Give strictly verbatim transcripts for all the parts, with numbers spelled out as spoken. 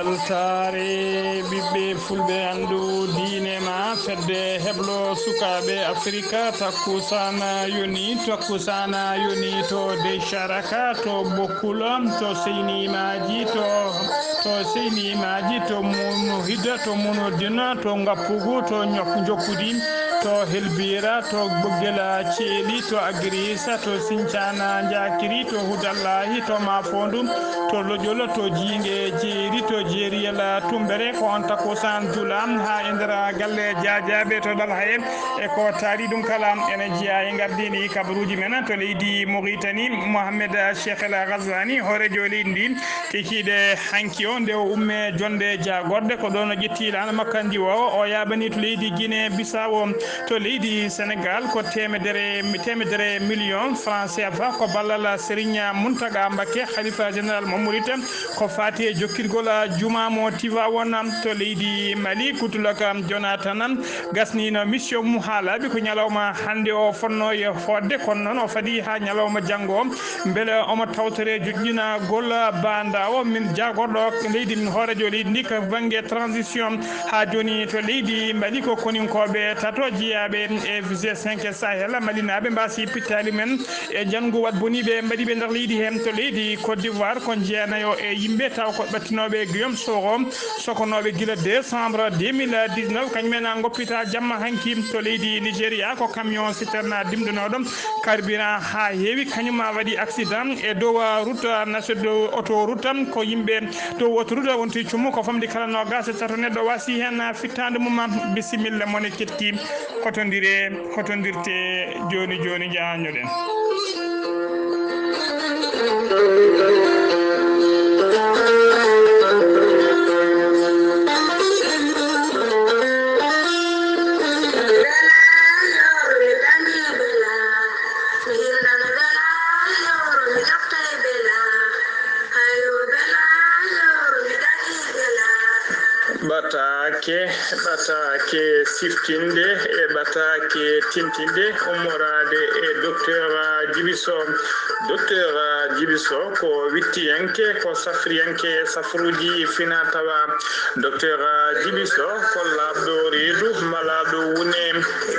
Altaare ɓiɓɓe fulɓe anndu diine ma fedde heblo sukaaɓe Afrika. Takkusana yoni, takkusana yoni to Deysaraka, to Bokkula, to Seyni Maaji, to, to Seyni Maaji, to Muno Hida, to Muno Dina, to Ngappugu, to Nyok-, Njokkudi, to Helbira, to Boggela Ceeli, to Agirisa, to Sincana Njakiri, to Hudallahi, to Mafondu, to Loƴolo, to Jiinge Jeeri, to Jeeriyel Tumbere, ko on takkusaan jula haa e nder galle Jaajaaɓe to Dalhaye. E ko taari ɗum kala, ene jeyaa e ngardiiɗi kabaruuji men to leydi Mauritanie. Mohamed Cheikh El Ghazouani, hooreejo leydi ndi, kikiiɗe hanki o, nde o umme jonde jaagorɗe, ko ɗoon o ƴetti laana makko ndiwo, o yaaɓani to leydi Guinée Bissau, to leydi Sénégal, ko teemedere, teemedere million franc C F A, ko ballal Serigne Mountaga Mbacké, Khalifa Général mo Mouride, ko faati e jokkirgol juma mo Tivaouane to leydi Mali. Goodluck Jonathan gasnino mission mum haa laaɓi, ko ñalawma hannde o fotnoo e fodde, kono noon o fadi haa ñalawma janngo o, mbele omo tawtore joƴƴinagol baandawo min jaagorɗo leydi, min hooreejo leydi ndi ka bannge transition. Haa jooni to leydi Mali ko koninkooɓe tato jeyaaɓe e G cinq Sahel, Malinaaɓe mbaasi pittaali men e njanngu waɗ boniiɓe mbaɗiiɓe nder leydi heen. To leydi Côte d'Ivoire ko jeenayo e yimɓe taw ko ɓattinooɓe Guillaume Soro, sokonooɓe gila décembre deux mille dix-neuf, kañum en a ngoppita jamma hanki. To leydi Nigéria ko camion citerne dimɗunooɗo carburant haa heewi, kañum a waɗi accident e dow route nationale, autoroute, ko yimɓe dow autoroute wonti cummu, ko famɗi kala noogaas e tato neɗɗo waasi heen fittaandu mum. Bisimilla mone ketti, hotondire, hotondirte jooni jooni, jaanjoɗen. Ɓataake, ɓataake siftinde e ɓataake tintinde ummoraade e Docteur Djiby Sow. Docteur Djiby Sow ko wittiyanke, ko safriyanke safruuji fina tawa. Docteur Djiby Sow ko laaɓɗo reedu, malaaɗo wune,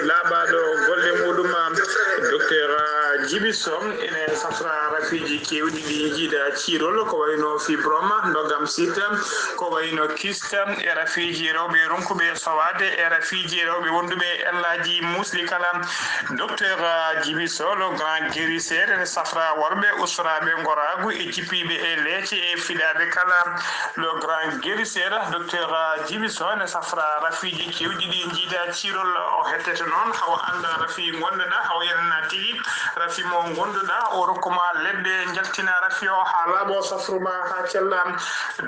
laaɓaaɗo golle muɗum. Docteur Djiby Sow ene safra rafiiji keewɗi ɗi njiida ciirol, ko wayno fibrome, ndogam site, ko wayno kyste, e rafiiji rewɓe ronkuɓe sowaade, e rafiiji rewɓe wonduɓe e ellaaji muusɗi kala. Docteur Djiby Sow, le grand guérisseur, ene safra worɓe ustoraaɓe ngoraagu e jippiiɓe e leece e fiɗaaɓe kala. Le grand guérisseur, Docteur Djiby Sow, ene safra rafiiji keewɗi ɗi njiida ciirol. O hettete noon, hawa annda rafi ngonɗoɗaa, hawa yenana tigi rafi mo ngonduɗaa, o rokkuma leɗɗe, njaltina rafi o haa laaɓo, safruma haa cella.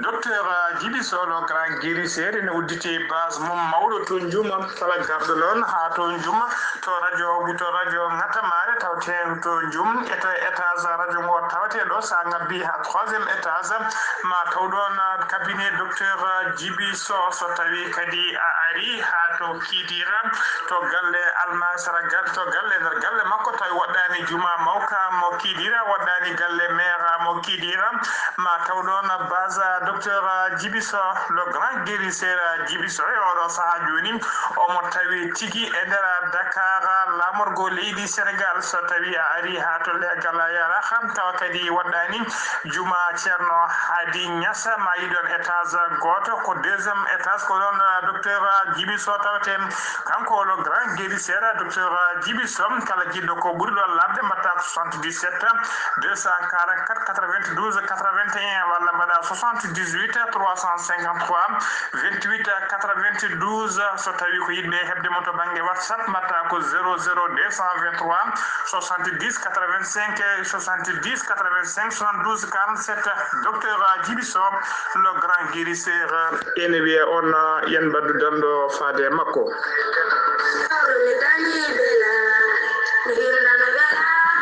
Docteur Djiby Sow, le grand guérisseur, ene udditi base mum mawɗo to Njuuma. Kala garɗo noon haa to Njuuma, to radio, to radio Ŋatamare tawte to Njuum, e to étage radio ngo tawte ɗo, sa ngabbi haa troisième étage, ma taw ɗoon cabinet Docteur Djiby Sow. So tawi kadi a ari haa to Kidira, to galle almasara, gal-, to galle, nder galle makko, tawi woɗɗaani juma mawka mo Kidira, woɗɗaani galle meera mo Kidira, ma taw ɗoon base Docteur Djiby Sow, le grand guérisseur Djiby Sow. E oɗo sahaa jooni, omo tawi tigi e nder Dakar, laamorgo leydi Sénégal. So tawi a ari haa to leggal Yarax, tawa kadi woɗɗaani juma Ceerno Hadi Ñas, ma yiɗon étage gooto, ko deuxième étage, ko ɗoon Docteur Djiby Sow tawete. Kanko le grand guérisseur Docteur Djiby Sow, kala jiɗɗo ko ɓuri ɗoon laaɓde, mbaɗta ko soixante-dix-sept, deux cent quarante-quatre, quatre-vingt-douze, quatre-vingt-un, walla mbaɗa soixante-dix-huit, trois cent cinquante-trois, vingt-huit, quatre-vingt-douze. So tawi ko yiɗɓe heɓde mo to bannge WhatsApp, mbaɗta ko zéro zéro deux cent vingt-trois, soixante-dix, quatre-vingt-cinq, soixante-dix, quatre-vingt-cinq, soixante-douze, quarante-sept. Docteur Djiby Sow, le grand guérisseur, ene wiya on, yen mbaɗdu danndo faade e makko.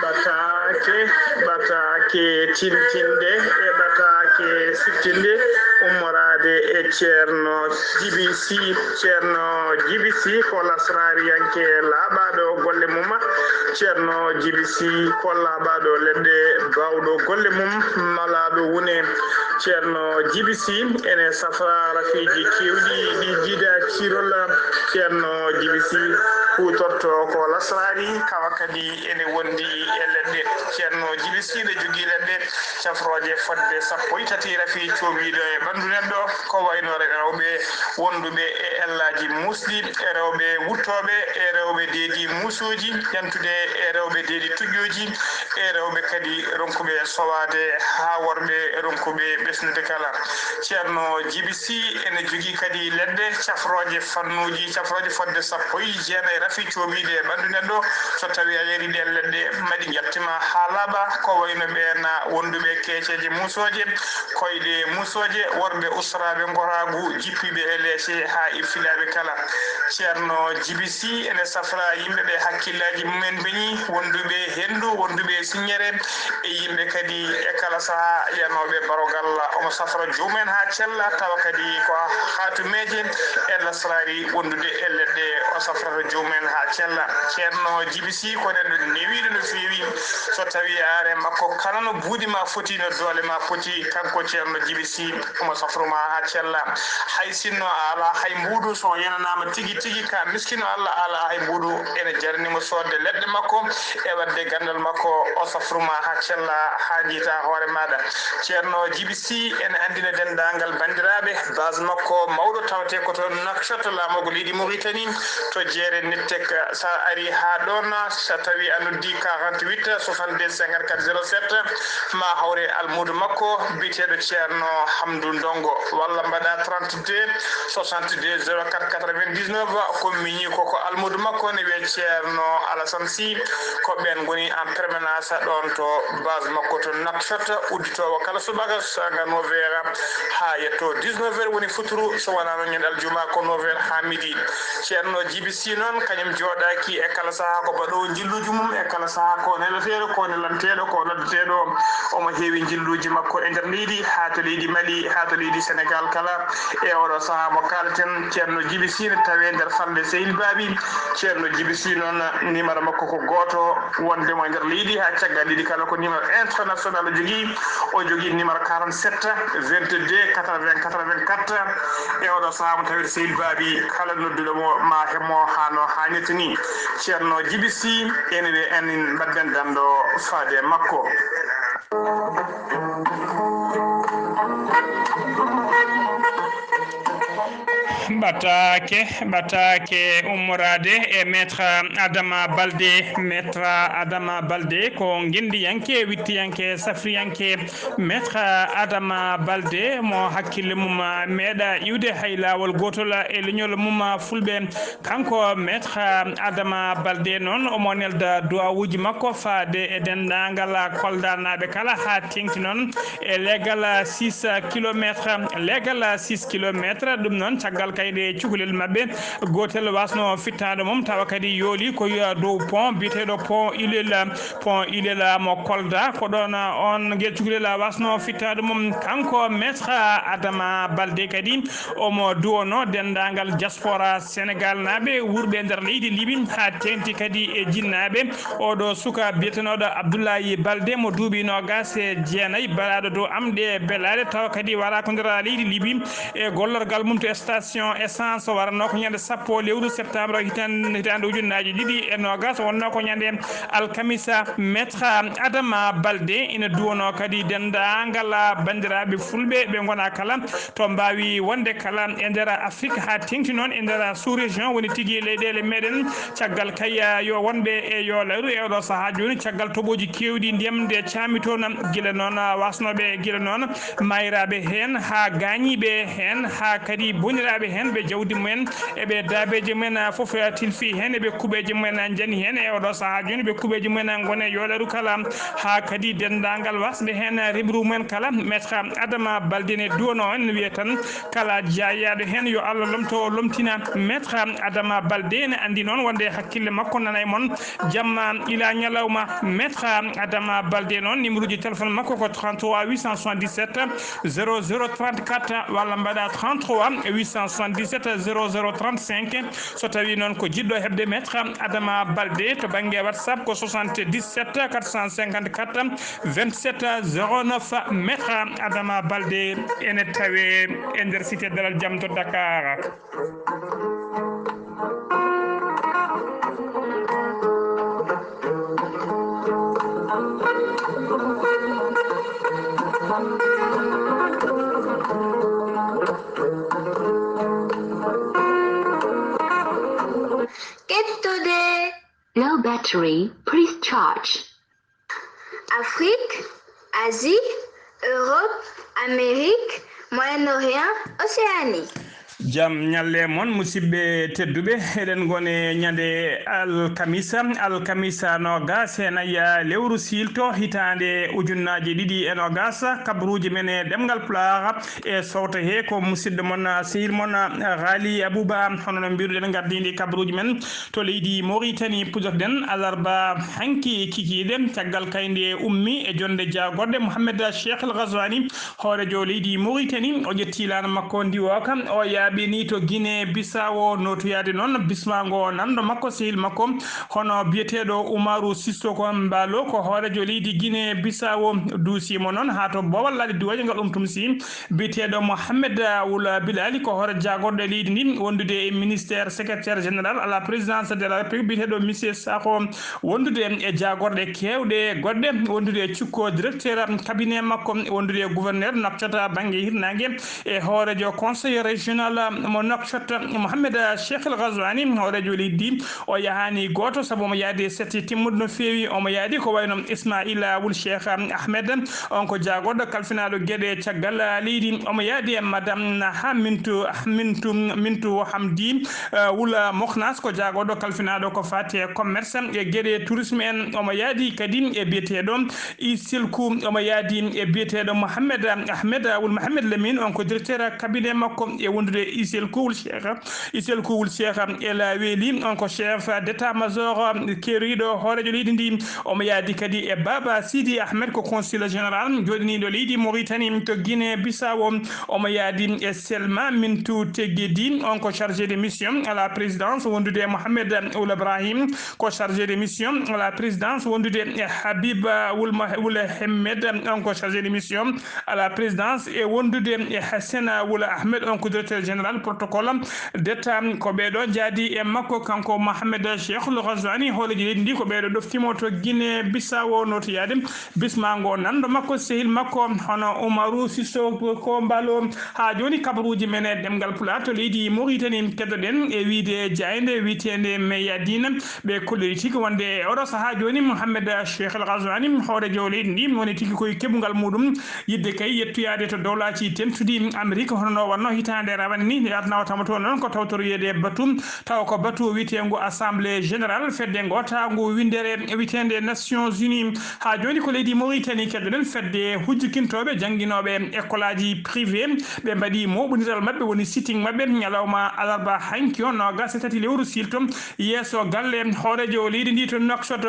Ɓataake, ɓataake tintinde e ɓataake siftinde ummoraade e Ceerno Djiby Sy. Ceerno Djiby Sy ko lasraariyanke laaɓaaɗo golle mum. Ceerno Jibi Si, kollaaɓaaɗo leɗɗe, baawɗo golle mum, malaaɗo wune. Ceerno Jibi Si ene safra rafiiji keewɗi ɗi jiida ciirol. Ceerno Jibi Si huutorto ko lasraari, tawa kadi ene wondi e leɗɗe. Ceerno Jibi Si ne jogii leɗɗe cafrooje fodde sappo e tati rafi coomiiɗo e ɓanndu neɗɗo, ko wayno rewɓe wonduɓe e ellaaji muusɗi, e rewɓe wuttooɓe, e rewɓe deedi muusooji, ƴantude e rewɓe deedi tuƴƴooji, e rewɓe kadi ronkuɓe sowaade, haa worɓe ronkuɓe ɓesnude kala. Ceerno Jibi Si ene jogii kadi leɗɗe cafrooje fannuuji, cafrooje fodde sappo e jeenayi rafi coomiiɗe e ɓanndu neɗɗo. So tawii a yarii ɗeen leɗɗe, maɗi njaɓtima haa laaɓa, ko wayno ɓeen wonduɓe keeceeje muusooje, koyɗe muusooje, worɓe usraaɓe ngoraagu, jippiiɓe e leece haa e filaaɓe kala. Ceerno Jibi Si ene safra yimɓe ɓe hakkillaaji mumen mbeñi, wonduɓe henndu, wonduɓe siññere, e yimɓe kadi e kala sahaa yanooɓe barogal. Omo safra joomum en haa cella, tawa kadi ko haatumeeje e lasraari wondude e leɗɗe, o safrata joomum en haa cella. Ceerno Jibi Si ko neɗɗo newiiɗo no feewi. So tawii aare makko kala no buuɗi ma foti, no doole ma poti, kanko Ceerno Jibi Si omo safru ma haa cella. Hay sinno a alaa hay mbuuɗu, so o yenanaama tigi tigi ka miskino Allah, a alaa hay mbuuɗu, ene jarani mo soodde leɗɗe makko e waɗde ganndal makko, o safru ma haa cella, haa njiita hoore maaɗa. Ceerno Jibi Si ene anndina denndaangal banndiraaɓe base makko mawɗo tawetee ko to Nouakchott, laamorgo leydi Mauritanie, to jeere Nettek. So a arii haa ɗoon, so tawii a noddii quarante-huit soixante-deux cinquante-quatre zéro sept, ma hawre almuudo makko biyeteeɗo Ceerno Hamdu Ndongo, walla mbaɗa trente-deux soixante-deux zéro quatre quatre-vingt-dix-neuf, ko miñi ko ko almuudo makko ne wiyee Ceerno Alasan Si, ko ɓeen ngoni en permanence ɗoon to base makko to Nouakchott, udditoowo kala subaka sanga neuf heures haa yetto dix-neuf heures woni futuru, so wonaa noon ñande aljuma ko neuf heures haa midi. Ceerno Jibi Si noon, kañum jooɗaaki e kala sahaa ko baɗoowo njilluuji mum, e kala sahaa ko nelateeɗo, ko nelanteeɗo, ko noddeteeɗo. Omo heewi njilluuji makko e nder leydi, haa to leydi Mali, haa to leydi Senegaal kala. E oɗo sahaa mo kaaleten, Ceerno Jibi Si ne tawee nder falnde Sehil Baabi. Ceerno Jibi Si noon, nimaro makko ko gooto, wonde mo e nder leydi haa caggal leydi kala ko nimaro international o jogii. O jogii nimaro quarante-sept vingt-deux quatre-vingts quatre-vingt-quatre. E oɗo sahaa mo tawee Sehil Baabi, kala nodduɗo mo ma heɓ mo haa no haanirta ni. Ceerno Jibi Si, ene wiyee en mbadden danndo faade e makko. Ɓataake, ɓataake ummoraade e Maître Adama Balde. Maître Adama Balde ko ngenndiyanke, wittiyanke, safriyanke. Maître Adama Balde mo hakkille mum meeɗa iwde hay laawol gootol e leñol mum Fulɓe. Kanko Maître Adama Balde noon, omo nelda duwawuuji makko faade e denndaangal Koldanaaɓe kala, haa teeŋti noon e leegal six kilomètres, leegal six kilomètres. Ɗum noon, caggal kayɗe cukalel maɓɓe gootel wasno fittaandu mum, tawa kadi yooli ko yo dow pont biyeteeɗo pont Ilel, pont Ilel mo Kolda. Ko ɗoon on ngel cukalel wasno fittaandu mum. Kanko Maître Adama Balde kadi omo duwono denndaangal diaspora Senegal naaɓe wurɓe e nder leydi Libi, haa teeŋti kadi e jinnaaɓe. Oɗo suka biyetenooɗo Abdoulaye Balde mo duuɓi noogaas e jeenayi, baraaɗo dow am ɗe belaɗe, tawa kadi wara ko nder leydi Libi e gollorgal mum to station essence. Waranno ko ñande sappo lewru septembre hitan-, hitaande ujunnaaji ɗiɗi e noogaas, wonno ko ñande alkamisa. Maître Adama Balde ina duwono kadi denndaangal banndiraaɓe Fulɓe ɓe ngona kala to mbaawi wonde kala e nder Afrik, haa teeŋti noon e nder sous-région, woni tigi leyɗeele meɗen. Caggal kay, yo wonɓe e yoolaaru e oɗo sahaa jooni, caggal toɓooji keewɗi ndiyam nde caamitoona, gila noon wasnooɓe gila noon maayiraaɓe heen, haa gaañiiɓe heen, haa kadi boniraaɓe heen, ɓe jawdi mumen e ɓe daabeeje mumen fof tilfi heen, e ɓe kuɓeeje mumen njani heen. E oɗo sahaa jooni, ɓe kuɓeeje mumen ngoni e yoolaaru kala, haa kadi denndaangal wasɓe heen rimru mumen kala. Maître Adama Balde ne duwono en, wiya tan kala jaayaaɗo heen, yo Allah lomto, o lomtina. Maître Adama Balde ne anndi noon wonde hakkille makko nana e mon jamma ila ñalawma. Maître Adama Balde noon, numéro ji téléphone makko ko trente-trois huit cent soixante-dix-sept zéro zéro trente-quatre, walla mbaɗa trente-trois huit cent soixante-dix-sept zéro zéro trente-cinq. So tawii noon ko jiɗɗo heɓde Maître Adama Baldé to bannge WhatsApp, ko soixante-dix-sept quatre cent cinquante-quatre vingt-sept zéro neuf. Maître Adama Baldé ene tawee e nder Cité Dalal Jam to Dakar. Kettude. Low battery, please charge. Afrique, Asie, Europe, Amérique, Moyen-Orient, Océanie. Jam ñalle mon, musidɓe tedduɓe. Eɗen ngone ñande alkamisa, alkamisa noogas e nayi lewru siilto, hitaande ujunnaaji ɗiɗi e noogas. Kabruuji men e ɗemngal Pulaar e sowto he ko musidɗo mon, sehil mon, Ghali Abouba. Hono no mbiruɗen, ngardiindi kabruuji men to leydi Mauritanie, puɗɗotoɗen alarba hanki kikiiɗe, caggal kay nde ummi e jonde jaagorɗe Mohamed Cheikh El Ghazouani, hoorejo leydi Mauritanie. O ƴetti laana makko ndiwooka, o yaaɓini to Guinée Bissau, notoyaade noon bismaango nanndo makko, sehil makko, hono biyeteeɗo Umaru Sissoko Embaló, ko hoorejo leydi Guinée Bissau. Duusiimo noon haa to boowal laaɗe diwooje ngal ɗum tumsi, biyeteeɗo Mohamed Wul Bilali, ko hoore jaagorɗe leydi ndi, wondude e ministère secrétaire général à la présidence de la République, biyeteeɗo Monsieur Sakho, wondude e jaagorɗe keewɗe goɗɗe, wondude e cukko directeur cabinet makko, wondude e gouverneur Nouakchott bannge hirnaange, e hoorejo conseil régional mo Nouakchott, Mohamed Cheikh El Ghazouani, hoorejo leydi ndi. O yahaani gooto, sabu omo yaadi e sette timmuɗo no feewi. Omo yaadi ko wayno Ismaila Wul Cheikh Ahmed, on ko jaagorɗo kalfinaaɗo geɗe caggal leydi. Omo yaadi e Madame Hamintu, Hamintu, Mintu Hamdi, eh, Wul Moknas, ko jaagorɗo kalfinaaɗo ko faati e commerce e geɗe tourisme en. Omo yaadi kadi e biyeteeɗo Iselku, omo yaadi e biyeteeɗo Mohamed Ahmed Wul Mohamed Lamine, on ko directeur cabinet makko, e wondude e Iselku Wul Cheikh. Iselku Wul Cheikh El Weli, on ko chef d'état-major keeriiɗo hooreejo leydi ndi. Omo yaadi kadi e Baba Sidi Ahmed, ko consul général jooɗiniiɗo leydi Mauritanie to Guinée Bissau. Omo yaadi e Selma Mintu Tegedi, on ko chargé de mission à la présidence, wondude e Mohamed Ould Ibrahim, ko chargé de mission à la présidence, wondude e Habib Wul Mah-, Wul Hemmed, on ko chargé de mission à la présidence, e wondude e Hassena Wul Ahmed, on ko directeur général protocole d'État. Ko ɓeeɗo njaadi e makko, kanko Mohamed Cheikhul Ghazouani, hooreejo leydi ndi, ko ɓeeɗo ɗoftimo to Guinée Bissau, notoyaade bismaango nanndo makko, sehil makko, hono Umaru Sissoko Embaló. Haa jooni, kabaruuji men e ɗemngal Pulaar to leydi Mauritanie, keddoɗen e wiyde jaaynde wiyeteende Meyadina. Ɓe kolliri tigi wonde e oɗo sahaa jooni, Mohamed Cheikh El Ghazouani, hooreejo leydi ndi, woni tigi koye keɓungal muɗum yiɗde kay yettoyaade to Dowlaaji Dentuɗi Amerik, hono no wonno hitaande rawane ni, yaade nawatama toon noon ko tawtoroyeede e batu, tawa ko batu wiyeteengu Assemblée Générale Fedde Ngootaangu Winndere wiyeteende Nations Unies. Haa jooni ko leydi Mauritanie keddoɗen, fedde hujjukintooɓe jannginooɓe ekkolaaji privé, ɓe mbaɗi mooɓondiral maɓɓe, woni sitting maɓɓe, ñalawma alarba hanki o, noogas e tati lewru siilto, yeeso galle hooreejo leydi ndi to Nouakchott.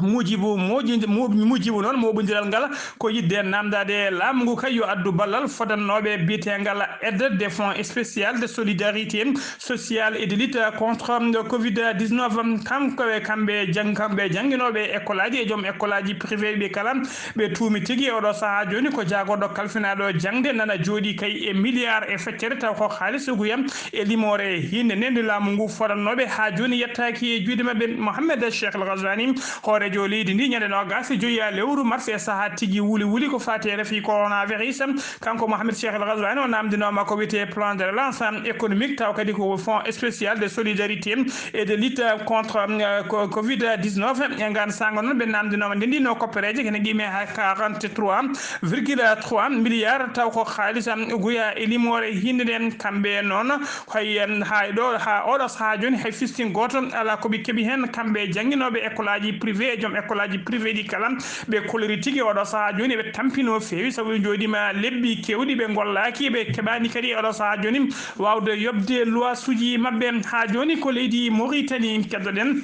Mujibu, moji-, mu-, mujibu noon, mooɓondiral ngal ko yiɗde namdaade laamu ngu kay yo addu ballal fodannooɓe biyeteengal aide des fonds spécial de solidarité sociale et de lutte contre covid dix-neuf. Kanko e kamɓe jang-, kamɓe jannginooɓe ekkolaaji e joom ekkolaaji privé ɓe kala, ɓe tuumi tigi e oɗo sahaa jooni ko jaagorɗo kalfinaaɗo jaŋde nana jooɗi kay e milliard e feccere, taw ko haalis uguya e limoore hiinde nde nde laamu ngu fodannooɓe haa jooni yettaaki e juuɗe maɓɓe. Mohamed Cheikh El Ghazouani, hooreejo leydi ndi, ñande noogas e joyi lewru mars e sahaa tigi wuli wuli ko faati e rafi coronavirus. Kanko Mohamed Cheikh El Ghazouani o namdinooma ko wiyetee plan de relance économique, taw kadi ko fonds spécial de solidarité et de lutte contre, euh, co-, covid dix-neuf. E ngaan saanga noon ɓe namdinooma nde ndino koppereeje kene qimee haa quarante-trois virgule trois milliards, taw ko haalis uguya e limoore hiinde nden. Kamɓe noon, hay, em, hay ɗo, haa oɗo sahaa jooni, hay fistin gooto alaa ko ɓe keɓi heen. Kamɓe jannginooɓe ekkolaaji privé e joom ekkolaaji privé ɗi kala, ɓe kolliri tigi oɗo sahaa jooni, ɓe tampi no feewi, sabu ɓe njooɗiima lebbi keewɗi, ɓe ngollaaki, ɓe keɓaani kadi oɗo sahaa jooni waawde yoɓde luwaasuuji maɓɓe. Haa jooni ko leydi Mauritanie keddoɗen.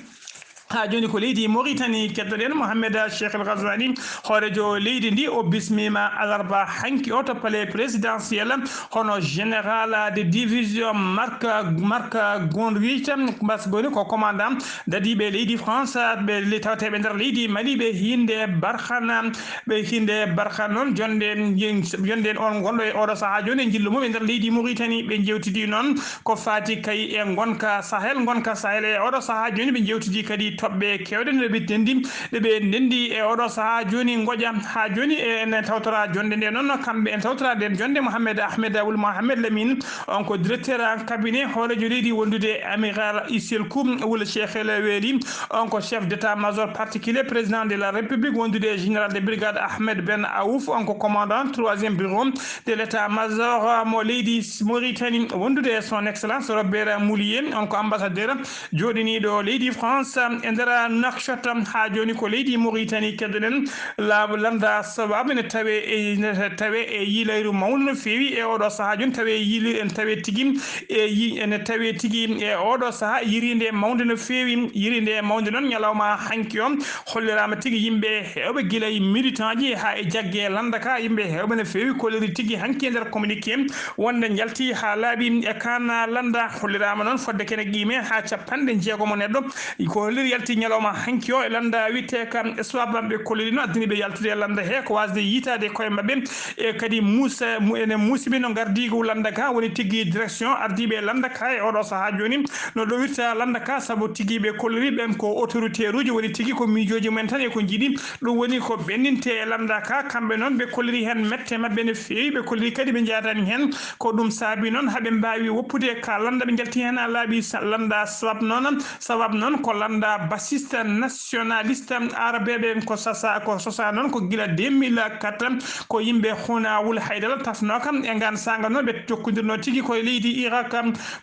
Haa jooni ko leydi Mauritanie keddoɗen Mohamed Cheikh El Ghazouani, hooreejo leydi ndi, o bismiima alarba hanki o to palais présidentiel, hono général de division Marc, Marc Gourith, mbasgoni ko commandant dadiiɓe leydi France, ɓe le-, tawteeɓe nder leydi Mali, ɓe hinnde Barkhane, ɓe hinnde Barkhane noon, jonde, jonde on gonɗo e oɗo sahaa jooni e njillu mum e nder leydi Mauritanie. Ɓe njewtidi noon ko faati kay e ngonka Sahel, ngonka Sahel e oɗo sahaa jooni ɓe njewtidi kadi toɓɓe kewɗe ɗe ɓe ndenndi, ɗe ɓe ndenndi e oɗo sahaa jooni ngoƴa. Haa jooni e ene tawtora jonde nde noon, kamɓe en tawtora nden jonde Mohamed Ahmed Wul Mohamed Lamine, on ko directeur en cabinet hooreejo leydi wondude e amiral Isselkou Wul Cheikh El Weli, on ko chef d'état-major particulier président de la République wondude e général de brigade Ahmed Ben Aouf, on ko commandant troisième bureau de l'état-major mo leydi Mauritanie, wondude e son excellence Robert Moulier, on ko ambassadeur jooɗiniiɗo leydi France e nder Nouakchott. Haa jooni ko leydi Mauritanie keddoɗen. Laamu lannda sababu ene tawe e, ene tawe e yiilayru mawndu no feewi e oɗo sahaa jooni, tawe e yiili-, ene tawe tigi e yi-, ene tawe tigi e oɗo sahaa yirinde mawnde no feewi. Yirinde mawnde noon ñalawma hanki o holliraama tigi yimɓe heewɓe gila e militant ji haa e jagge lannda ka, yimɓe heewɓe no feewi kolliri tigi hanki e nder communiqué wonde njalti haa laaɓi e kaan lannda. Holliraama noon fodde kene qiime haa capanɗe jeegom neɗɗo ko holliri yalti ñalawma hanki o e lannda wiyetee ka Sohab, ɓe kolliri no addani ɓe yaltude e lannda he ko waasde yiytaade koye maɓɓe. E kadi muusa, mu-, ene muusiɓe no ngardiigu lannda ka woni tigi direction ardiiɓe lannda ka e oɗo sahaa jooni no ɗowirta lannda ka, sabu tigi ɓe kolliri ɓen ko autorité ruuji woni tigi ko miijooji mumen tan e ko njiɗi. Ɗum woni ko ɓenninte e lannda ka, kamɓe noon ɓe kolliri heen mette maɓɓe no feewi, ɓe kolliri kadi ɓe njaatani heen. Ko ɗum saabi noon haɓe mbaawi woppude ka lannda ɓe njalti heen a laaɓi sa-, lannda sabab noon, sabab noon ko lannda bassiste nationaliste arabeɓe ko sasa, ko sosa noon ko gila deux mille quatre, ko yimɓe Hunaa Wul Haydara tafnooka e ngaan saanga noon ɓe jokkondirno tigi koye leydi Irak,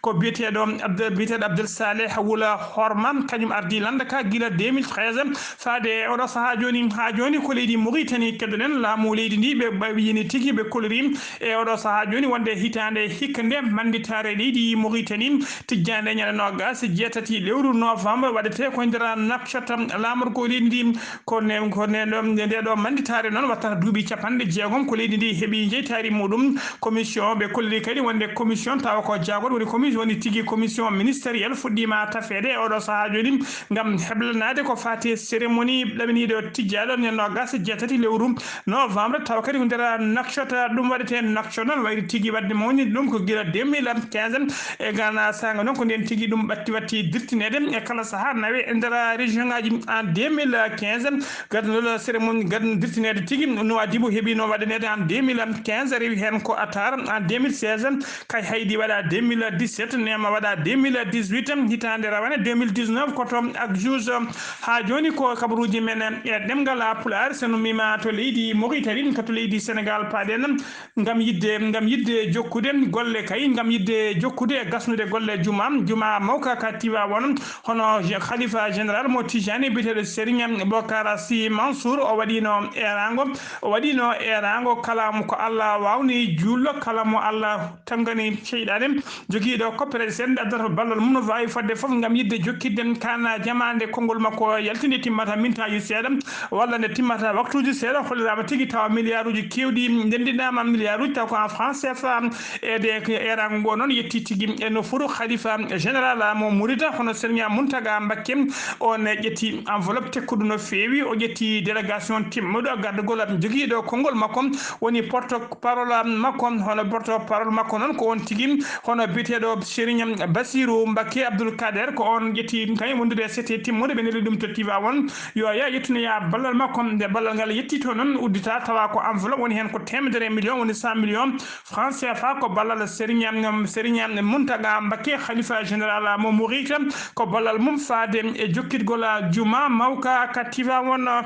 ko biyeteeɗo Abd-, biyeteeɗo Abdel Saleh Wul Horma, kañum ardi lannda ka gila deux mille treize faade e oɗo sahaa jooni. Haa jooni ko leydi Mauritanie keddoɗen, laamu leydi ndi ɓe ɓawiyini tigi ɓe kolliri e oɗo sahaa jooni wonde hitaande hikka nde mannditaare leydi Mauritanie tijjaande ñande noogaas e jeetati lewru novembre waɗetee ko e nder Nouakchott, laamorgo leydi ndi. Ko ne, ko ne ɗo, nde, nde ɗo mannditaare noon wattata duuɓi capanɗe jeegom ko leydi ndi heɓi jeytaari muɗum. Commission ɓe kolliri kadi wonde commission tawa ko jaagorɗo woni commission woni tigi commission ministériel fuɗɗiima tafeede e oɗo sahaa jooni ngam heblanaade ko faati e cérémonie ɗaminiiɗo tijjaaɗo ñande noogaas e jeetati lewru novembre, tawa kadi ko nder Nouakchott ɗum waɗetee. Nouakchott noon wayri tigi waɗde mawni ɗum ko gila deux mille quinze e Ghana saanga noon ko nden tigi ɗum ɓatti watti dirtineede e kala sahaa nawe e nder région ngaji en deux mille quinze. Gadnol cérémonie gadno dirtineede tigi Nouadhibou heɓino waɗaneede en deux mille quinze, rewi heen ko Atar en deux mille seize, Kay Haydi waɗa deux mille dix-sept, Neema waɗa deux mille dix-huit, hitaande rawane deux mille dix-neuf ko toon ak juge. Haa jooni ko kabaruuji men e ɗemngal Pulaar, so nummiima to leydi Mauritanie, ko to leydi Sénégal paaɗen, ngam yiɗde, ngam yiɗde jokkude golle kay, ngam yiɗde jokkude e gasnude golle juma, juma mawka ka Tivaouane, hono je-, Khalifa général mo Tijani biyeteeɗo Serigne Bokar Sy Mansour, o waɗino eeraango, o waɗino eeraango kala mo ko Allah waawni juulɗo, kala mo Allah tangani seyɗaane, jogiiɗo coppere seeɗa nde addata ballal mum no waawi fodde fof ngam yiɗde jokkitde kaana jamaande konngol makko yaltinde timmata mintaaji seeɗa walla nde timmata waktuuji seeɗa, holliraama tigi tawa miliyaaruuji keewɗi ndenndiɗaama, miliyaaruuji taw ko en franc C F A. E de ko eeraango ngo noon yetti tigi e no furu Khalifa général mo Mouride, hono Serigne Mountaga Mbacké, on ƴetti enveloppe tekkuɗo no feewi, o ƴetti délégation timmuɗo gardagol jogiiɗo konngol makko, woni porte parole makko, hono porte parole makko noon ko on tigi, hono biyeteeɗo Serigne Bassirou Mbacké Abdoul Kader, ko on ƴetti kañum wondude e sete timmude, ɓe neldi ɗum to Tivaouane, yo ya ƴettinoya ballal makko. Nde ballal ngal yetti to noon uddita, tawa ko enveloppe woni heen ko teemedere million, woni cent millions franc C F A, ko ballal Serigne, Serigne Mountaga Mbacké, Khalifa général mo Mouride, ko ballal mum faade e jokkitgol juma mawka ka Tivaouane.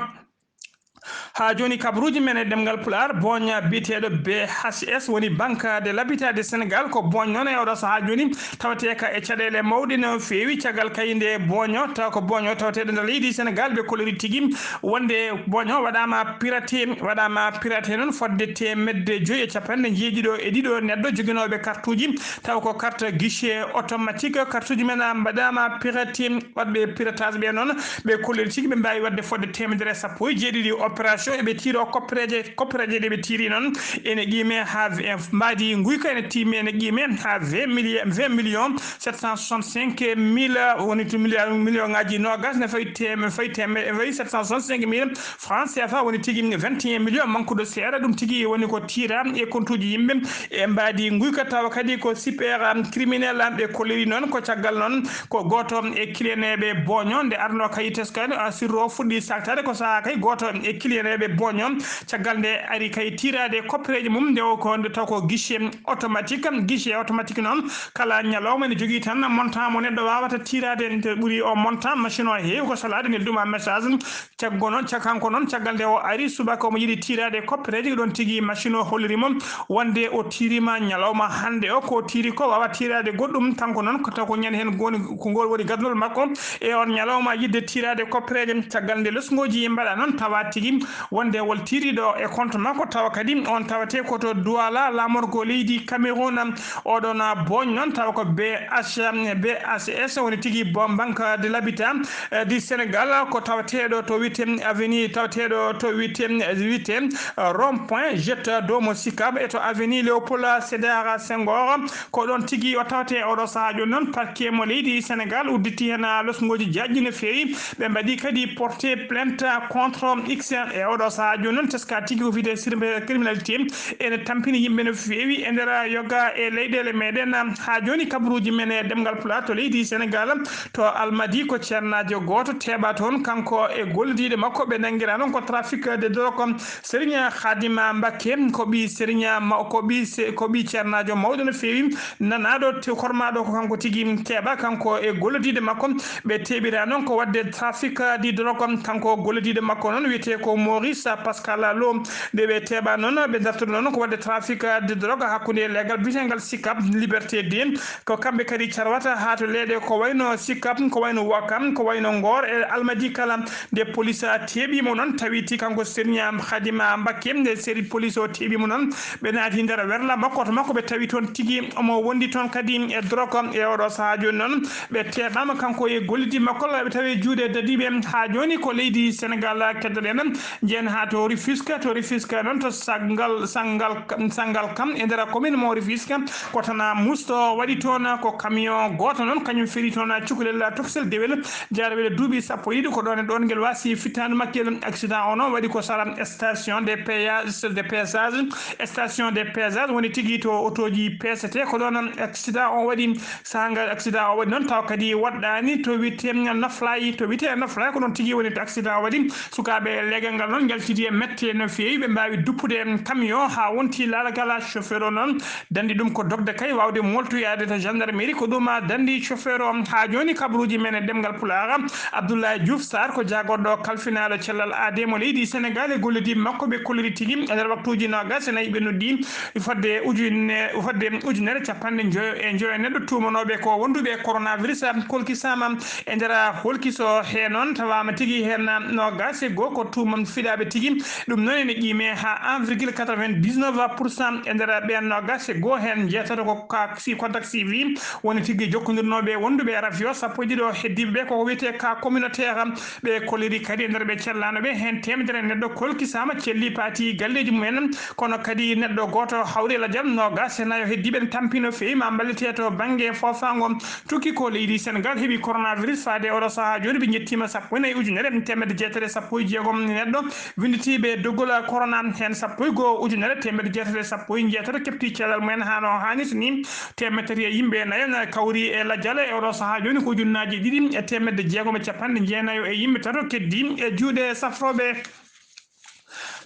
Haa jooni, kabaruuji men e ɗemngal Pulaar, booña biyeteeɗo B H S, woni Banque de l'Habitat de Sénégal, ko booñ noon e oɗo sahaa jooni, tawateeka e caɗeele mawɗe no feewi. Caggal kay nde booño, taw ko booño tawateeɗo nder leydi Sénégal, ɓe kolori tigi wonde booño waɗaama piraté, waɗaama piraté noon fodde teemedde joyi e capanɗe njeeɗiɗo e ɗiɗo neɗɗo joginooɓe kartuuji, taw ko carte guichet automatique. Kartuuji men mbaɗaama piraté, waɗɓe piratage ɓe noon, ɓe kolori tigi ɓe mbaawi waɗde fodde teemedere e sappo e jeeɗiɗi opération. Eɓe tiiro koppereeje, koppereeje ɗe ɓe tiiri noon ene qiime haa v-, mbaadi nguyka ene tiimi ene qiime haa vingt millions, vingt millions sept cent soixante-cinq mille, woni to milliard, million ngaaji noogas ne fawi teeme-, fawi teeme-, fawi sept cent soixante-cinq mille francs C F A, woni tigi vingt et un millions mankuɗo seeɗa. Ɗum tigi woni ko tiira e kontuuji yimɓe e mbaadi nguyka, tawa kadi ko super, um, criminel, um, ɓe kolliri noon. Ko caggal noon ko gooto e kiliyaneeɓe booño nde arno kay teskade, uh, sirru o fuɗɗi saktaade. Ko sahaa kay gooto e kiliyaneeɓe booño caggal nde ari kay tiiraade koppereeje mum, nde o ko nde taw ko guichet automatique. Guichet automatique noon, kala ñalawma ene jogii tan montant mo neɗɗo waawata tiiraade. Nde ɓuri o montant, machine o heewi ko salaade, nde duma message. Caggo noon, cag-, kanko noon, caggal nde o ari subaka, omo yiɗi tiiraade koppereeje, ɗoon tigi machine o holliri mo wonde o tiirima ñalawma hannde o. Ko o tiiri ko waawa tiiraade goɗɗum. Kanko noon, ko taw ko ñande heen goni, ko ngol woni gadnol makko e on ñalawma yiɗde tiiraade koppereeje. Caggal nde lesngooji mbaɗa noon, tawa tigi wonde wol tiiriiɗo e compte makko, tawa kadi on tawate ko to Douala, laamorgo leydi Cameroun. Oɗon booñ noon, tawa ko B H, B H S, woni tigi bo-, Banque de l'Habitat, eh, du Sénégal, ko tawateeɗo to wiyetee avenue, tawateeɗo to wiyetee, wiyetee, eh, rond point Jet Domo Sicap, e to avenue Léopold Sédar Senghor. Ko ɗoon tigi o tawatee oɗo sahaa jooni noon. Parquet mo leydi Sénégal udditi heen, ah, lesngooji jaajɗi no feewi. Ɓe mbaɗi kadi porté plainte contre X e oɗo sahaa jooni noon. Teska tigi ko wiyetee cybercriminalité ene tampini yimɓe no feewi e nder yoga e leyɗeele meɗen. Haa jooni, kabaruuji men e ɗemngal Pulaar to leydi Sénégal, to Almadi, ko ceernaajo gooto teeɓa toon, kanko e gollidiiɗo makko. Ɓe nanngiraa noon ko trafic de drogue. Serigne Khadima Mbakke, ko ɓii Serigne ma-, ko ɓii se-, ko ɓii ceernaajo mawɗo no feewi, nanaaɗo te-, kormaaɗo ko kanko tigi teeɓa, kanko e gollidiiɗo makko. Ɓe teeɓiraa noon ko waɗde trafic de drogue. Kanko gollidiiɗo makko noon wiyetee ko Maurice Pascal Lo. Nde ɓe teeɓa noon, ɓe dartude noon ko waɗde trafic de drogue hakkunde leegal biyeteengal Sicap Liberté deux. Ko kamɓe kadi carwata haa to leeɗe ko wayno Sicap, ko wayno Ouakam, ko wayno Ngor e Almadi kala. Nde police teeɓi mo noon, tawi ti kanko Serigne Khadima Mbakke, nde seri police o teeɓi mo noon, ɓe naati nder werla makko, to makko ɓe tawi toon tigi omo wondi toon kadi e drogue. E oɗo sahaa jooni noon, ɓe teeɓaama kanko e gollidiiɓe makko, ɓe tawi juuɗe dadiiɓe. Haa jooni ko leydi Sénégal keddoɗen, njehen haa to Rufisque, to Rufisque noon to Sangal, Sangal, Sangalkam e nder commune mo Rufisque, ko tan musto waɗi toon, ko camion gooto noon, kañum feri toon cukalel toksel dewel, jaarawel duuɓi sappo e ɗiɗi, ko ɗoon e ɗoon ngel waasi fittaandu makkel. Accident o noon waɗi ko sara station de péage, de peesage, station de peesage woni tigi to otooji peesetee, ko ɗoon accident o waɗi. Sahaa ngal accident o waɗi noon, tawa kadi woɗɗaani to wiyetee noflaay, to wiyetee noflaay, ko ɗoon tigi woni to accident o waɗi. Sukaaɓe leegal ngal noon njaltidi e mette no feewi, ɓe mbaawi duppude camion haa wonti laalagal. Chauffeur o noon danndi ɗum ko dogde kay waawde moltoyaade to gendarmerie, ko ɗum danndi chauffeur o. Haa jooni, kabaruuji men e ɗemngal Pulaar, Abdoulaye Diouf Sarr ko jaagorɗo kalfinaaɗo cellal aadee mo leydi Sénégal e gollidiiɓe makko, ɓe kolliri tigi e nder waktuuji noogaas e nayi ɓe noddi fodde ujune-, fodde ujunere capanɗe njoyo e njoyo neɗɗo tuumanooɓe ko wonduɓe e coronavirus kolkisaama e nder holkiso he noon. Tawaama tigi heen noogaas e goo ko tuuma fiɗaaɓe tigi. Ɗum noon ene qiime haa un virgule quatre-vingt-dix-neuf pour cent e nder ɓeen noogaas e goo heen, jeetato ko ka-, si contact suivi, woni tigi jokkondirnooɓe wonduɓe e rafi o. Sappo e ɗiɗo heddiiɓe ɓe koko wiyetee cas communautaire. Ɓe kolliri kadi e nder ɓe cellaano ɓe, heen teemedere neɗɗo kolkisaama, celli paati galleeji mumen, kono kadi neɗɗo gooto hawri e lajal. Noogaas e nayo heddiiɓe ne tampi no feewi ma mballite to bannge foofaango. Tukki ko leydi Senegal heɓi coronavirus faade oɗo sahaa jooni, ɓe njettiima sappo e nayi ujunere teemedde jeetati e sappo e jeegom neɗɗo winnditiiɓe doggol corona, heen sappo e goo ujunere teemedde jeetati e sappo e jeetato keɓti cellal mumen haa no haanirta ni. Teemedde tati e yimɓe nayo na kawri e lajal e oɗo sahaa jooni, ko ujunnaaji ɗiɗi e teemedde jeegom e capanɗe jeenayo e yimɓe tato keddi e juuɗe safrooɓe.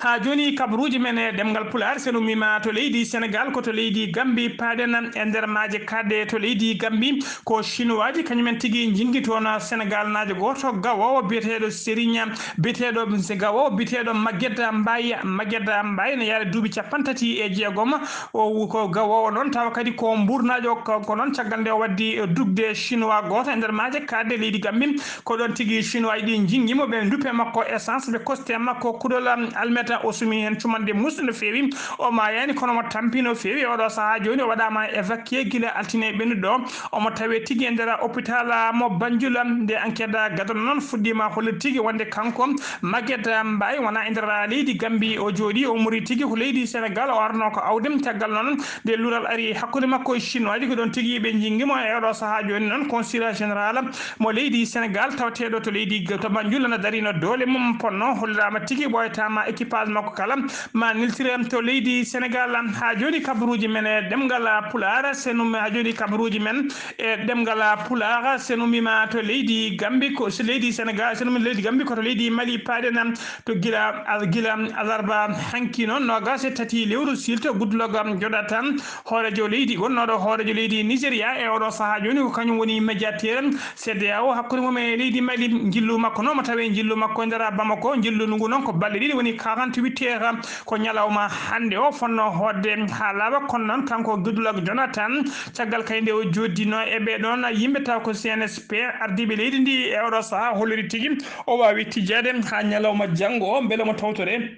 Haa jooni, kabaruuji men e ɗemngal Pulaar, so en ummiima to leydi Senegaal, ko to leydi Gammbi paaɗen e nder maaje kaaɗɗe to leydi Gammbi. Ko Chinois ji, kañum en tigi njinngi toon Senegaal naajo gooto, gawoowo biyeteeɗo Serigne, biyeteeɗo, gawoowo biyeteeɗo Maguette Mbaye. Maguette Mbaye ne yaara duuɓi capanɗe tati e jeegom. O ko gawoowo noon, tawa kadi ko mbuurnaajo, ko, ko noon caggal nde o waddi dugde Chinois gooto e nder maaje kaaɗɗe leydi Gammbi. Ko ɗoon tigi Chinois ɗi njinngi mo, ɓe nduppe makko essence, ɓe koste makko kuɗol, um, almeta, o sumi heen cumanɗe musɗe no feewi. O maayaani, kono mo tampi no feewi. Oɗo sahaa jooni o waɗaama évacué gila altine ɓennuɗo. Omo tawee tigi e nder hôpital mo Banjul. Nde enquête gadano noon fuɗɗiima hollirde tigi wonde kanko Maguette Mbaye wonaa e nder leydi Gammbi o jooɗii, o ummorii tigi ko leydi Senegaal, o arnoo ko Awdem. Caggal noon nde luural ari hakkunde makko e Chinois ji, ko ɗoon tigi ɓe njinngi mo. E oɗo sahaa jooni noon, consulat général mo leydi Senegaal tawateeɗo to leydi G-, to Banjul, ana darino doole mum, ponno holliraama tigi, ɓooytaama équipage makko kala ma neltire to leydi Senegaal. Haa jooni kabaruuji men e ɗemngal Pulaar, so en ummi-, haa jooni kabaruuji men e ɗemngal Pulaar, so en ummiima to leydi Gammbi, ko so leydi Senegaal, so en ummiima leydi Gammbi, ko to leydi Mali paaɗen, to gila, al-, gila alarba hanki noon, noogaas e tati lewru siilto, Goodluck Jonathan, hooreejo leydi, wonnooɗo hooreejo leydi Nigeria e oɗo sahaa jooni, ko kañum woni médiateur CEDEAO hakkunde mum e leydi Mali. Njillu makko noon, mo tawee njillu makko e nder Bamako, njillu ngu noon ko balɗe ɗiɗi, woni quarante-huit heures, ko ñalawma hannde o fotnoo hootde haa laaɓa. Kono noon, kanko Goodluck Jonathan, caggal kay nde o jooddinoo e ɓee ɗoon yimɓe, taw ko C N S P, ardiiɓe leydi ndi e oɗo sahaa, holliri tigi o waawi tijjaade haa ñalawma janngo o, mbele mo tawtore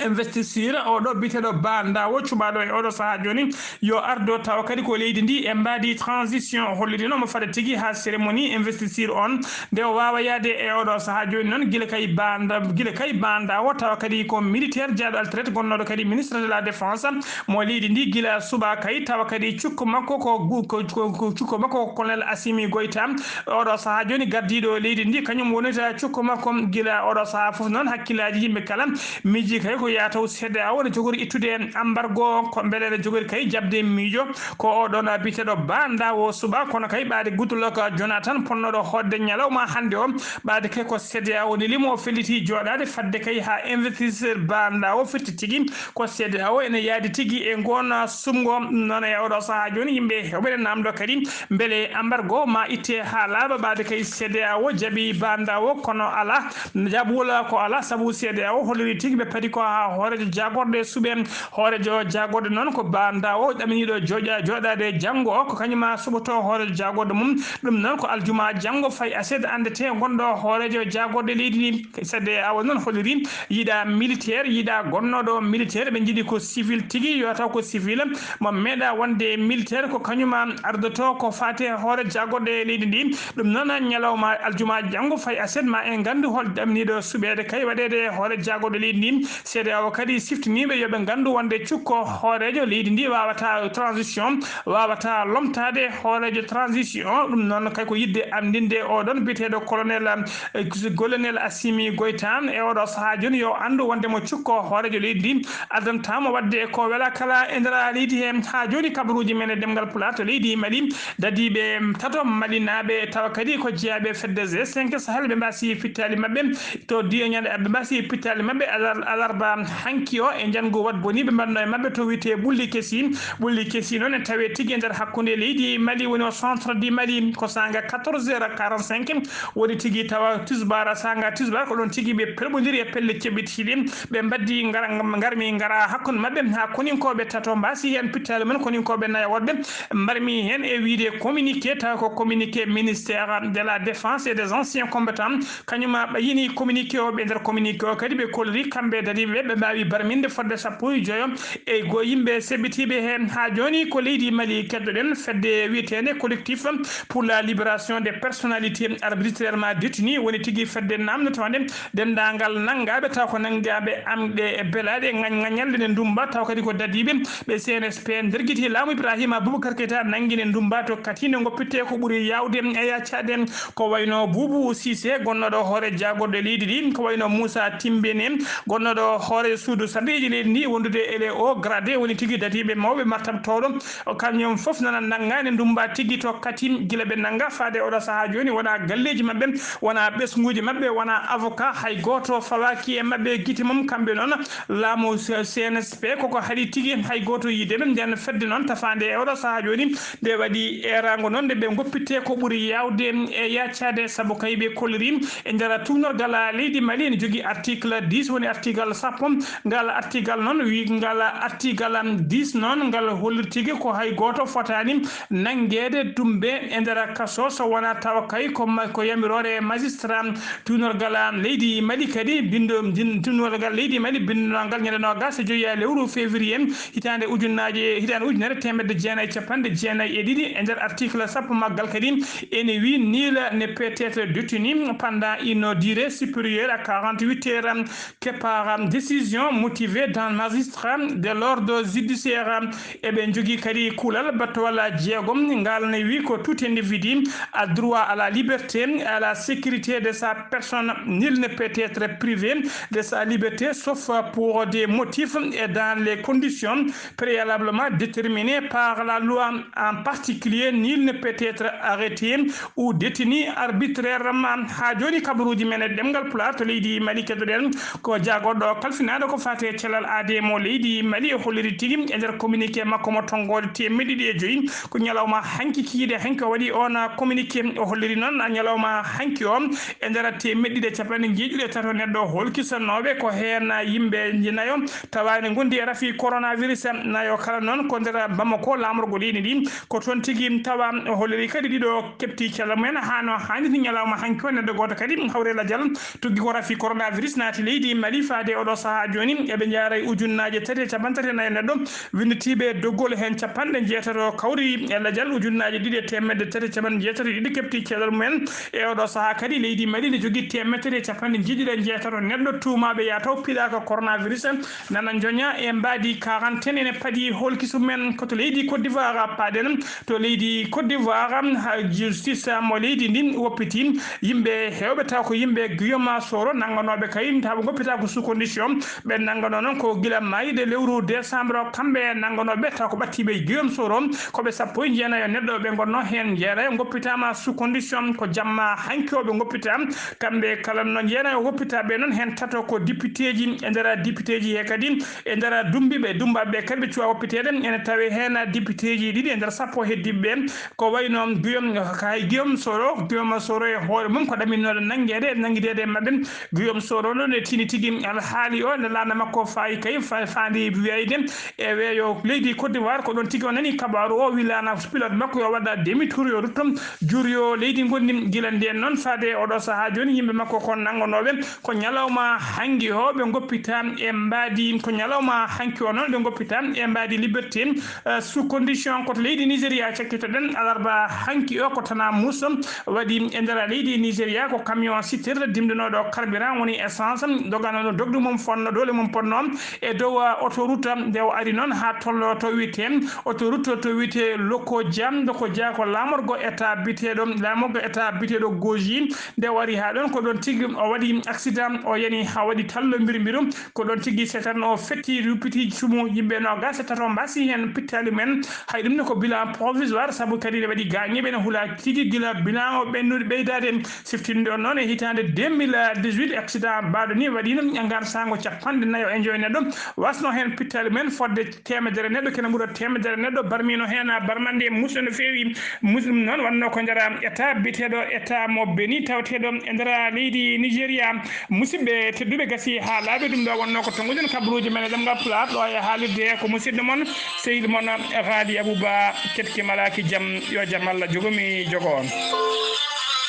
investiture oɗo biyeteeɗo Ba Ndawo, cuɓaaɗo e oɗo sahaa jooni yo ardo, tawa kadi ko leydi ndi e mbaadi transition. Hollirino mo fada tigi haa cérémonie investiture on nde o waawa yaade e oɗo sahaa jooni noon, gila kay Ba Nda-, gila kay Ba Ndawo, tawa kadi ko militaire jeyaaɗo altraite, gonnooɗo kadi ministre de la défense mo leydi ndi gila suɓaa kay, tawa kadi cukko makko ko gu-, ko, ko, ko cukko makko ko colonel Assimi Goïta. Oɗo sahaa jooni gardiiɗo leydi ndi, kañum wonata cukko makko. Gila oɗo sahaa fof noon, hakkillaaji yimɓe kala miiji kay ko yataw CEDEAO ne jogori ittude embargo, ko mbele ne jogori kay jaɓde miijo ko oɗon biyeteeɗo Ba Ndawo suɓa, kono kay ɓaade Goodluck Jonathan ponnooɗo hootde ñalawma hannde o, ɓaade kay ko CEDEAO neli mo, o felliti jooɗaade fadde kay haa investiture Ba Ndawo firti tigi ko CEDEAO ene yaadi tigi e ngoon suɓngo. Noon e oɗo sahaa jooni yimɓe heewɓe ne naamndo kadi mbele embargo ma itte haa laaɓa, ɓaade kay CEDEAO jaɓi Ba Ndawo, kono alaa jaɓuwol ko alaa, sabu CEDEAO holliri tigi ɓe padi ko haa hooreejo jaagorɗe suɓe. Hooreejo jaagorɗe noon ko Ba Ndawo, ɗaminiiɗo jooɗa-, jooɗaade janngo o, ko kañum ma suɓoto hooreejo jaagorɗe mum. Ɗum noon ko aljuma janngo fay aset anndete gonɗo hooreejo jaagorɗe leydi ndi. CEDEAO noon holliri yiɗa militaire, yiɗa gonnooɗo militaire, ɓe njiɗi ko civil tigi, yo taw ko civil mo meeɗa wonde militaire, ko kañum ardoto ko faati e hoore jaagorɗe leydi ndi. Ɗum noon ñalawma aljuma janngo fay aset ma en nganndu hol ɗamniiɗo suɓeede kay waɗeede e hoore jaagorɗe leydi ndi. CEDEAO kadi siftiniiɓe yo ɓe nganndu wonde cukko hooreejo leydi ndi waawata transition, waawata lomtaade hooreejo transition. Ɗum noon kay ko yiɗde anndinde oɗon biyeteeɗo colonel, eh, colonel Assimi Goïta e oɗo sahaa jooni yo anndu wonde mo cukko hooreejo leydi ndi addanta mo waɗde ko wela kala e nder leydi he. Haa jooni kabaruuji men e ɗemngal Pulaar to leydi Mali, dadiiɓe tato malinaaɓe tawa kadi ko jeyaaɓe fedde G cinq Sahel, ɓe mbaasi pittaali maɓɓe to diyo ñande, ɓe mbaasi pittaali maɓɓe alar-, alarba hanki o e njanngu wat boni ɓe mbaɗno e maɓɓe to wiyetee Ɓulli Kesi. Ɓulli Kesi noon en tawee tigi e nder hakkunde leydi Mali, woni o centre du Mali, ko saanga quatorze heures quarante-cinq woni tigi, tawa tisbaar, saanga tisbaar ko ɗoon tigi ɓe pelɓondiri e pelle ceɓɓitiiɗe, ɓe mbaddi ngara, ngarmi ngara hakkunde maɓɓe haa koninkooɓe tato mbaasi heen pittaali mum, koninkooɓe nayo woɗɓe mbarmi heen e wiyde communiqué, tawa ko communiqué ministère de la défense et des anciens combattants. Kañum ɓe yini communiqué o, ɓe nder communiqué o kadi ɓe kolliri kamɓe dadiiɓe ɓe, ɓe mbaawi barminde fodde sappo e joyo e goo yimɓe seɓɓitiiɓe heen. Haa jooni ko leydi Mali keddoɗen, fedde wiyeteende Collectif pour la libération des personnalités arbitrairement détenues woni tigi fedde naamnotoonde denndaangal nanngaaɓe taw ko nanngaaɓe amɗe e belaaɗe ŋañ-, ŋañalɗe ne ndummba, taw kadi ko dadiiɓe ɓe C N S P ndergiti laamu Ibrahima Boubacar Keita nanngi ne ndummba to Katiine, ngoppitte ko ɓuri yaawde e yaccaade. Ko wayno Boubou Cissé, gonnooɗo hoore jaagorɗe leydi ndi, ko wayno Moussa Timbene, gonnooɗo hoore suudu sarɗiiji leydi ndi wondude ele o gradé, woni tigi dadiiɓe mawɓe martabtooɗo. O kamñum fof nana nanngaani ndummba tigi to Katim, gila ɓe nannga faade oɗo sahaa jooni, wona galleeji maɓɓe, wona ɓesnguuji maɓɓe, wona avocat, hay gooto fawaaki e maɓɓe gite mum. Kamɓe noon, laamu C-, C N S P koko haɗi tigi hay gooto yiide ɓe. Nden fedde noon tafaande e oɗo sahaa jooni, nde waɗi eeraango noon, nde ɓe ngoppitte ko ɓuri yaawde e yaacaade, sabu kay ɓe kolliri e nder tuugnorgal leydi Mali ene jogii article dix, woni article sappo. Ngal article noon, wi ngal article dix noon, ngal hollirtigi ko hay gooto fotaani nanngeede, dumbe e nder kaso, so wonaa tawa kay ko ma-, ko yamiroore magistrat. Tuugnorgal leydi Mali kadi, bindo, din-, tuugnorgal leydi Mali binndungal ñande noogas e joyi lewru février, hitaande ujunnaaje, hitaande ujunere teemedde jeenayi e capanɗe jeenayi e ɗiɗi, e nder article sappo maggal kadi, ene wi: nul ne peut être détenu pendant une durée supérieure à quarante-huit heures que par décision motivée d'un magistrat de l'ordre judiciaire. Eɓe njogii kadi kuulal battowal jeegom, ngal ne wi ko: tout individu a droit à la liberté, à la sécurité de sa personne. Nul ne peut être privé de sa liberté sauf pour des motifs et dans les conditions préalablement déterminées par la loi. En particulier, nul ne peut être arrêté ou détenu arbitrairement. Haa jooni, kabaruuji men e ɗemngal Pulaar to leydi Mali keddoɗen ko jaagoɗo kalfinaaɗo ko faati e cellal aadee mo leydi Mali. O holliri tigi e nder communiqué makko mo tonngoode teemeɗɗe ɗiɗi e joyi, ko ñalawma hanki kikiiɗe hanki o waɗi oon communiqué. O holliri noon ñalawma hanki o e nder teemeɗɗe ɗiɗi e capanɗe njeeɗiɗi e tato neɗɗo holkisanooɓe, ko heen yimɓe nayo tawaani ngondi e rafi coronavirus. Nayo kala noon ko nder Bamako, laamorgo leydi ndi, ko toon tigi tawa. O holliri kadi ɗiɗo keɓti cellal mumen haa no haanirta ñalawma hanki o. Neɗɗo gooto kadi hawri e lajal tuggi ko rafi coronavirus naati leydi Mali faade oɗo sahaa jooni. Eɓe njaara e ujunnaaje tati e capanɗe tati e nayo neɗɗo winnditiiɓe doggol, heen capanɗe njeetato kawri e lajal, ujunnaaje ɗiɗi e teemedde tati e capanɗe njeetato e ɗiɗi keɓti cellal mumen. E oɗo sahaa kadi, leydi Mali ne jogii teemedde tati e capanɗe njeeɗiɗi e njeetato neɗɗo tuumaaɓe yaa taw piɗaaka coronavirus nana njoña e mbaadi quarantaine. Ene paɗi holkisu men ko to leydi Côte d'Ivoire paaɗen. To leydi Côte d'Ivoire, ha justice mo leydi ndin woppiti yimɓe heewɓe, taw ko yimɓe Guillaume Soro nannganooɓe kay, taw ɓe ngoppitaako sous condition. Ɓe nannganoo noon ko gila maayde lewru décembre, kamɓe nannganooɓe, taw ko ɓattiiɓe Guillaume Soro, ko ɓe sappo e jeenayo neɗɗo ɓe ngonnoo heen. Jeeɗayo ngoppitaama sous condition, ko jamma hanki o ɓe ngoppitaa. Kamɓe kala noon, jeeɗayo ngoppitaaɓe noon, heen tato ko députéji. E nder députéji he kadi, e nder dumbiiɓe, dummbaaɓe kadi ɓe cuwaa woppiteede, ene tawee heen députéji ɗiɗi e nder sappo heddiiɓe ɓe, ko wayi no Guillaume, hay Guillaume Soro, Guillaume Soro e hoore mum ko ɗaminnooɗo nanngeede, nanngideede e maɓɓe. Guillaume Soro noon e tini tigi alhaali o, nde laana makko faayi kay, fa-, faandi wiyayde e weeyo leydi Côte d'Ivoire, ko ɗoon tigi o nani kabaaru o, wi laana pilote makko yo waɗa demi tour, yo rutto, juriyo leydi ngonndi. Gila ndeen noon faade oɗo sahaa jooni, yimɓe makko kon nannganooɓe ko ñalawma hanki o ɓe ngoppita e mbaadi, ko ñalawma hanki o noon ɓe ngoppita e mbaadi liberté, eh, sous condition. Ko to leydi Nigéria cakkitoɗen, alarba hanki o ko tana muuso waɗi e nder leydi Nigéria, ko camion citerne dimndunooɗo carburant, woni essence, doganooɗo dogdu mum fonno, doole mum ponno e dow, uh, autoroute. Nde o ari noon haa tolno to wiyetee autoroute to wiyetee Lokoja, Lokoja ko laamorgo état biteeɗo, laamorgo état biteeɗo Goji. Nde o ari haa ɗoon, ko ɗoon tigi o waɗi accident, o yani haa waɗi tallo mbirmbiru. Ko ɗoon tigi seetan o fetti rupiti sumu, yimɓe noogaas e tato mbasi heen pittaali men. Hay ɗum ne ko bilan provisoire, sabu kadi ne waɗi gaañiiɓe ne hula tigi gila bilan o ɓennude ɓeydaade. Siftinde on noon, e hitaande deux mille dix-huit, accident baaɗo ni waɗiino e ngarsaango capanɗe nayo e joy neɗɗo, wasno heen pittaali men fodde teemedere neɗɗo, kene ɓura teemedere neɗɗo barmiino heen, barmande muusɗo no feewi. Muus-, ɗum noon wannoo ko nder état biyeteeɗo état mo Beni, tawateeɗo e nder leydi Nigeria. Musidɓe tedduɓe, gasi haa laaɓi, ɗum ɗo wonnoo ko tonnguɗen kabaruuji men e ɗemngal Pulaar, ɗo e haalirde ko musidɗo mon, sehil mon, Haali Abuba. Keɗki malaaki jam, yo jam Allah jogo mi jogo on.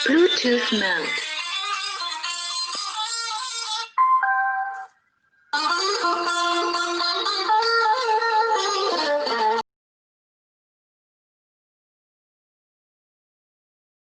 Bluetooth mode.